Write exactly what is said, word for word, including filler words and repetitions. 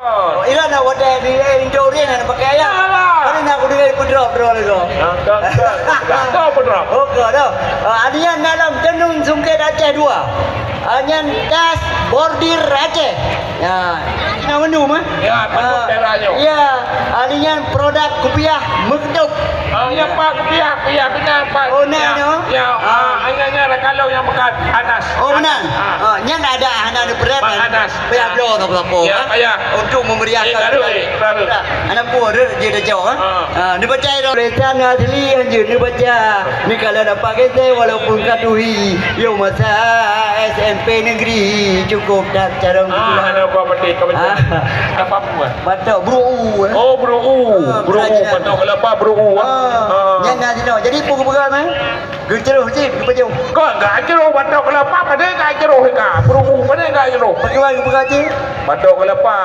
Oh, ira na watèe di, eh, Indo Orient na pakai ayam. Alah. Ada nak aku dengar pun drop, drop lagi. Nah, tak, tak, tak, tak pun drop. Oh, ke dah. Ah, ada yang dalam tenun sungkét Aceh dua. Ah, nyan tas bordir Aceh. Ya, nak menu mah. Ya, menu daerah nyoe. Ya, ada yang produk kupiah meuketup. Ah, ya, Pak, kupiah, kupiah, benar, Pak. Oh, nah, ya, no. Ya, ah, hanya, hanya kalau yang bekas panas. Oh, benar. Ah. Ah, nyan ada hana ada berat. Pak, kan? Panas. Payah bloe sapo-sapo, ya, ha? Payah. Untuk memeriahkan. Eh, baru, eh, baru. Anak buah dia, dia dah jauh, ha? Ha. Ha, ni baca dah. Tulisan asli yang je ni baca. Ni kalau dapat kita walaupun katuhi. Yo masa S M P negeri cukup dah carong. Ah, ada apa petik kau baca? Ah. Apa apa? Batok bru. Oh, bru. Ha, bru, kerajinan. Batok kelapa bru. Ha. Ha. Nyan dah sino. Jadi pun kepegang, eh? Geuceroh cit, geupeujeuh. Kon geuceroh batok kelapa, padahai geuceroh ka. Bru, padahai geuceroh. Bagaimana geupeugah cit? Batok kelapa.